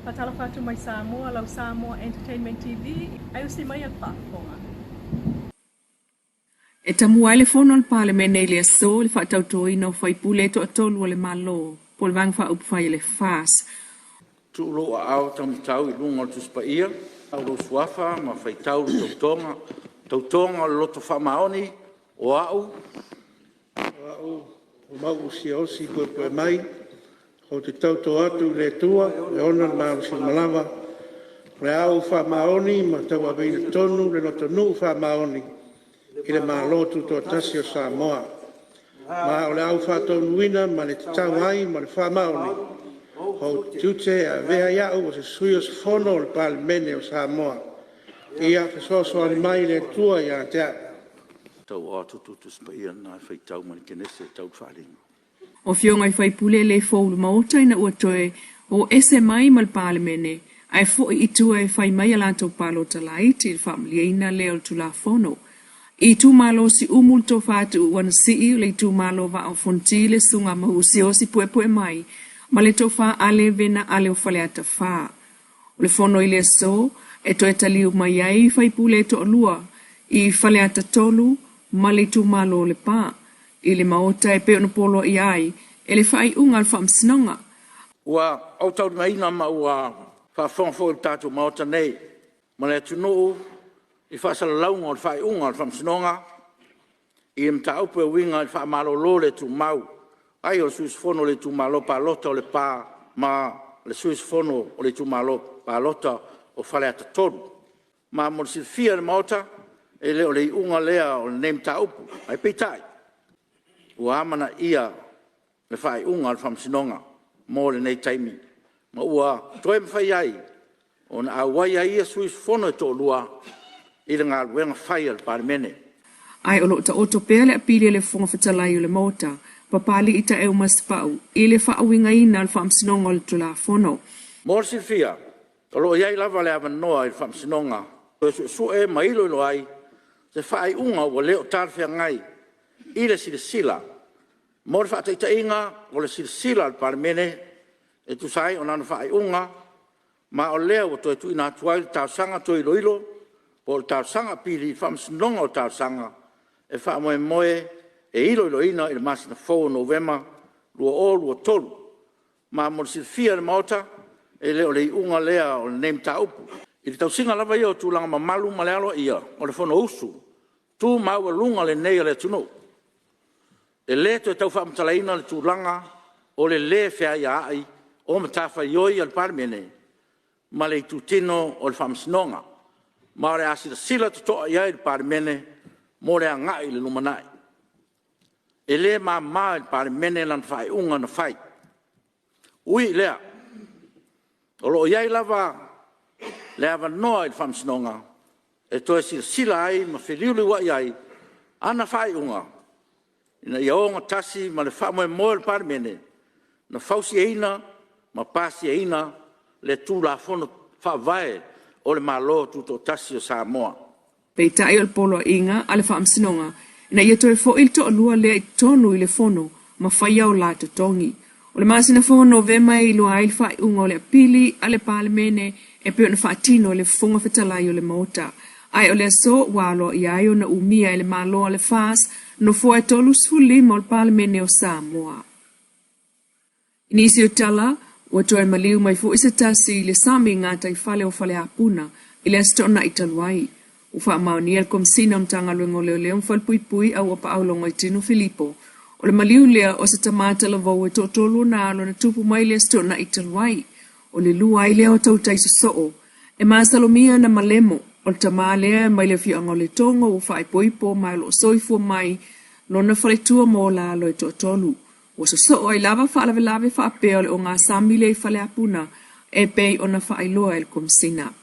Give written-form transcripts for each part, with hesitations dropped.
Faatalofa atu mai Samoa, lau Samoa Entertainment TV, ai usi mai a le faafofoga. E tamua ai le fono a le Palemene i le aso i le faatautoina o faipule e toatolu a le Malo po o le Vaega Faaupufai a le FAST. Tuu lou aao taumatau i luga o le Tusi Paia, o lou Suafa ma faitau le Tautoga, Tautoga o le Loto Faamaoni, O A'u. O A'u o Mauu Siaosi Puepuemai, ou te tauto atu i le Atua e ona le malosi uma lava, o le a ou faamaoni ma tauaveina tonu le lotonuu faamaoni i le Malo Tutoatasi o Samoa. Ma o le a ou faatonuina ma le tatau ai ma le faamaoni ou tiute e avea ai a'u o se Sui Usufono o le Palemene o Samoa. Ia fesoasoani mai le Atua ia te a'u. O afioga i sui usufono e le fou i le Maota ina ua toe o ese mai ma le Palemene ae foi i tua e fai mai a latou palota laiti i le faamalieina lea o le Tulafono. I itumalo Siumu le Tofa Tuuu Anasii o le itumalo Vaa o Fonoti le Susuga Mauu Siaosi Puepuemai ma le Tofa Ale Vena Ale o Faleata 4. O le fono i le aso e toe taliu mai ai faipule e toalua i Faleata 3 ma le itumalo o Lepa i le Maota e pei ona poloaia ai e le faaiuga a le Faamasinoga. Ua ou taulimaina ma ua faafofoga foi le tatou Maota nei ma le atunuu i faasalalauga o le Faaiuga a le Faamasinoga i le Mataupu e uiga i le faamalolo le tumau ai o le Sui Usufono o le Itumalo Palota o Lepa ma le Sui Usufono o le Itumalo Palota o Faleata 3. Ma mo le silafia e le Maota, e le o le iuga lea o lenei mataupu, ae peitai, ua amanaia le Faaiuga a le Faamasinoga mo lenei taimi, ma ua toe mafai ai ona auai ai ia sui usufono e toalua i le galuega fai a le Palemene. Ae o lo o taoto pea le apili a le Fofoga Fetalai o le Maota, Papalii Taeu Masepau, i le faauigaina o le Faamasinoga o le Tulafono. Mo le silafia, o lo o i ai lava le avanoa i le Faamasinoga e toe suesue ma iloilo ai se faaiuga ua le o talafeagai i le silasila. Mo le faataitaiga, o le silasila a le Palemene e tusa ai o lana Faaiuga ma o lea ua toe tuuina atu ai le Talosaga Toe Iloilo po o le Talosaga Apili i le Faamasinoga o Talosaga, e faamoemoe e iloiloina i le masina fou o Novema 2023. Ma mo le silafia e le Maota, e le o le iuga lea o lenei mataupu. I le tausiga lava ia o tulaga mamalu ma le aloaia o le Fonousu tu maualuga lenei a le atunuu, e le toe tau faamatalaina le tulaga o le lē feāiāa'i o matafaioi a le Palemene ma le Itutino o le Faamasinoga, ma o le a silasila toto'a i ai le Palemene mo le agai i le lumanai. E le mama i le Palemene lana faaiuga na fai. Ui i lea, o lo o i ai lava le avanoa i le Faamasinoga e toe silasila ai ma feliuliuai ai ana faaiuga ina ia ogatasi ma le faamoemoe o le Palemene na fausiaina ma pasiaina le Tulafono Faavae o le Malo Tutoatasi o Samoa. Peitai o le poloaiga a le Faamasinoga ina ia toe fo'i le toalua lea i totonu i le Fono ma faia o la totogi. O le masina fou o Novema e iloa ai le faaiuga o le apili a le Palemene e pei ona faatino e le Fofoga Fetalai o le Maota. Ae o le aso ua aloaia ai ona umia e le Malo a le FAST nofoa e 35 o le Palemene o Samoa. I nisi o tala, ua toe maliu mai foi se tasi i le sami i gataifale o Faleapuna i le Aso Toonai talu ai. Ua faamaonia e le Komesina o Matagaluega o Leoleo ma Falepuipui Auapaau Logoitino Filipo, o le maliu lea o se tama talavou e toatolu ona alo na tupu mai i le Aso Toonai talu ai. O le lua ai lea o tautai sosoo e masalomia ona malemo, o le tama lea mai le afioaga o Letogo ua faaipoipo ma o lo o soifua mai lona faletua ma ona alo e toatolu. Ua sosoo ai lava faalavelave faapea o le ogasami lea i Faleapuna e pei ona faailoa e le Komesina.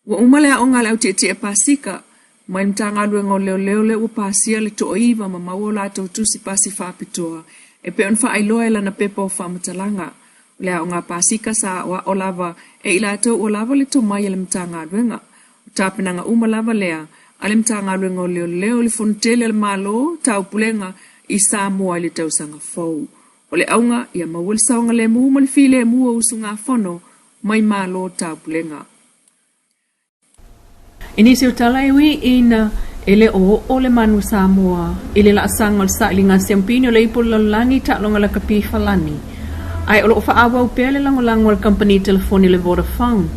Ua uma le aoga a le au tietie Pasika mai le Matagaluega o Leoleo lea ua pasia le toaiva ma maua o latou tusi pasi faapitoa e pei ona faailoa e lana pepa o faamatalaga. O le aoga Pasika sa aoao lava e i latou ua lava le tomai a le Matagaluega. O tapenaga uma lava lea a le Matagaluega o Leoleo i le Fonotele a le Malo, Taupulega i Samoa i le tausaga fou. O le auga ia maua le saogalemu ma le filemu o usugafono mai Malo Taupulega. I nisi o tala e ui ina e le o oo le manu Samoa i le laasaga o le sailiga siampini o le Ipu o le Lalolagi i taaloga lakapi i Falani, ae o lo o faaauau pea le lagolago a le kamupani telefoni o le Vodafone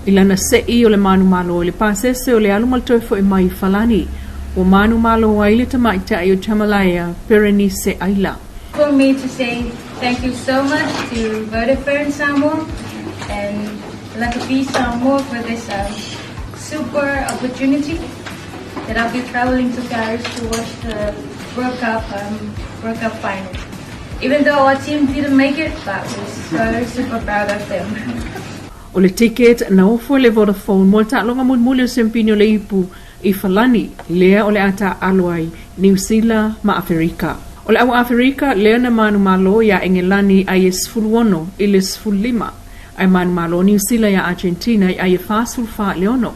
i lana se'i o le manumalo i le pasese o le alu ma le toe foi mai i Falani ua manumalo ai le tamaitai o Jamalaea Berenice Aila. For me to say thank you so much to Vodafone Samoa and Lakapi Samoa for this super opportunity that I'll be traveling to Paris to watch the World Cup final. Even though our team didn't make it, but we're so super proud of them. O le ticket na ofo e le Vodafone mo le taaloga mulimuli o siampini o le Ipu i Falani, lea o le a taaalo ai Niu Sila ma Aferika. O le au Aferika lea na manumalo iā Engelani ai e 16 i le 15, ae manumalo Niu Sila iā Argentina i ai e 44 i le 6.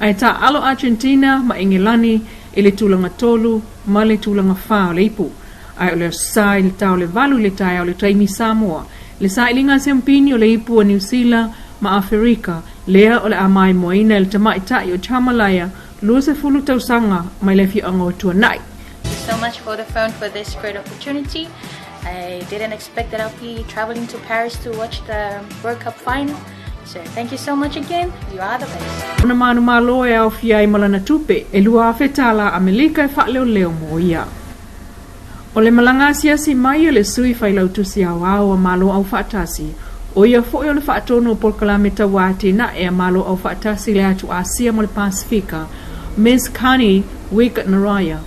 Ae taaalo Argentina ma Engelani i le tulaga tolu ma le tulaga fa o le ipu. Ae o le Aso Sa i le ta o le 8 i le taeao i le taimi Samoa, le sailiga a siampini o le ipu a Niu Sila ma Aferika, lea o le a maimoaina e le tamaitai o Jamalaea, 20 tausaga mai le afioaga o Tuanai. Thank you so much Vodafone for this great opportunity. I didn't expect that I'll be traveling to Paris to watch the World Cup final. So thank you so much again. You are the best. Ona manumalo e aofia ai ma lana tupe e 2,000 tālā Amelika e faaleoleo mo ia. O le malaga asiasi mai a le Sui Failautusi Aoao a Malo Aufaatasi, ʻo ia foi o le faatonu o polokalame tauā atinae a Malo Aufaatasi i le atu Āsia ma le Pasefika, Ms Connie Wig Naraya,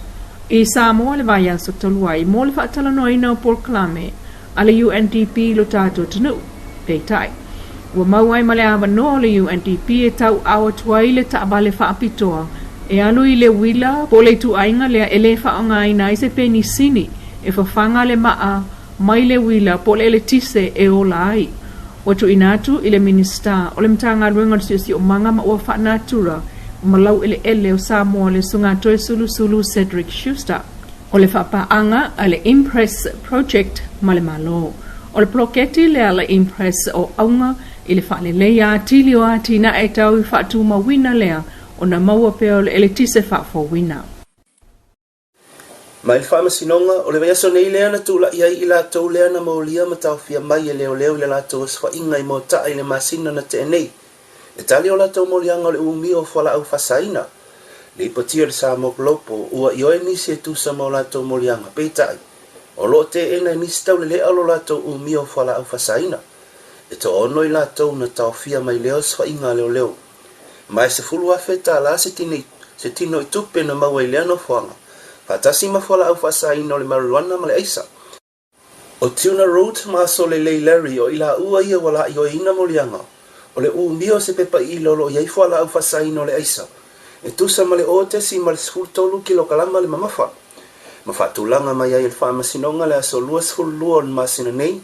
i Samoa i le vaiaso talu ai mo le faatalanoaina o polokalame a le UNDP i lo tatou atunuu. Peitai, ua maua ai ma le avanoa o le UNDP e tauʻao atu ai le taavale faapitoa e alu i le uila po o le ituaiga lea e le faaaogaina ai se penisini e fafaga le maa mai le uila po o le eletise e ola ai. Ua tuuina atu i le Minisita o le Matagaluega o le Siosiomaga ma Ua Faanatura ma Laueleele o Samoa le Susuga Toesulusulu Cedric Schuster. O le faapaaga a le Impress Project ma le Malo. O le poloketi lea a le Impress o auga i le faaleleia atili o atinae tau i faatumauina lea ona maua pea o le eletise faafouina. Mai le Faamasinoga, o le vaiaso nei lea na tula'i ai i latou lea na molia ma taofia mai e leoleo i le latou osofaiga i Moata'a i le masina na te'e nei. E tali o latou moliaga o le umia o fualaau faasaina. Lipotia i le Samoa Global, ua ioe nisi e tusa ma o latou moliaga, peitai, o lo o teena e nisi taulele'a lo latou umia o fualaau faasaina. E toaono i latou na taofia mai lea osofaiga a leoleo. Ma e 10,000 tālā se tini, se tino i tupe na maua i lea nofoaga, faatasi ma fualaau faasaina o le marijuana ma le aisa. ʻO Tuna Root ma Asolelei Larry o i laua ia ua laʻioeina moliaga o le umia o se pepa iʻila o lo o i ai fualaau faasaina o le aisa e tusa ma le 0.13 kilokalama le mamafa ma faatulaga mai ai e le Faamasinoga le aso 22 o le masina nei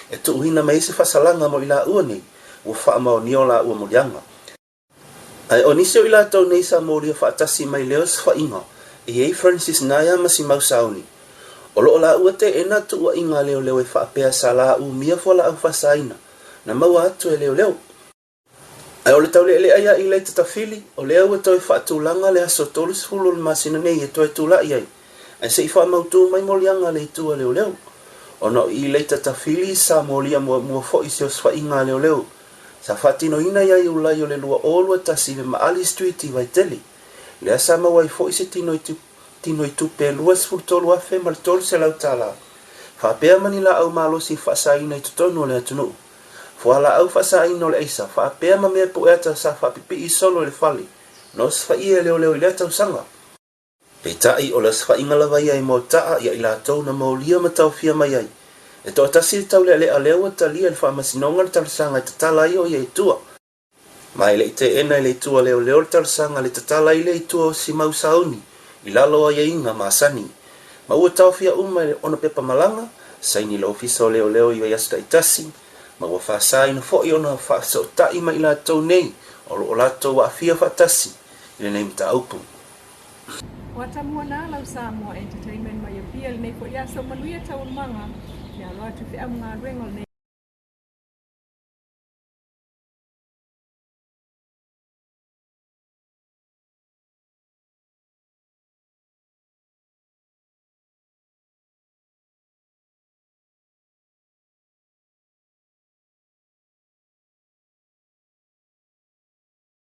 e tuuina mai ai se faasalaga mo i laua nei ua faamaonia o laua moliaga. Ae o nisi o i latou nei sa molia faatasi mai lea osofaiga, e i ai Francis Naya ma Simau Sauni. O lo o laua teena tuuaiga a leoleo e faapea sa la umia fualaau faasaina na maua atu e leoleo. Ae o le taulealea ia Ilaita Tafili, o lea ua toe faatulaga le aso 30 o le masina nei e toe tula'i ai, ae se i faamautū mai moliaga a le itu a leoleo. Ona o Ilaita Tafili sa molia muamua foi i se osofaiga a leoleo, Sa faatinoina ia Iulai o le 2021 i le Maali Street i Vaitele, lea sa maua ai foi se tino i tupe e $23,300 tala, faapea ma ni laau malosi faasaina i totonu o le atunuu. Fualaau faasaina o le aisa, faapea ma mea pueata sa faapipii solo i le fale, na osofaiia e leoleo i lea tausaga. Peitai, o le osofaiga lava ia i Moata'a ia i latou na molia ma taofia mai ai. E toatasi le taulealea lea ua talia e le Faamasinoga le talosaga e tatala ai o ia i tua. Ma e le i teena e le itu a leoleo le talosaga le tatala ai lea i tua o Simau Sauni i lalo o aiaiga masani. Ma ua taofia uma e ona pepa malaga, saini le Ofisa o Leoleo i vaiaso taitasi, ma ua faasaina foi ona faafesootai ma i latou nei o lo o latou aafia faatasi i lenei mataupu. Ua tamua nā lau Samoa Entertainment mai Apia i lenei foi aso manuia taualumaga. Fealoai atu i feau ma galuega o lenei.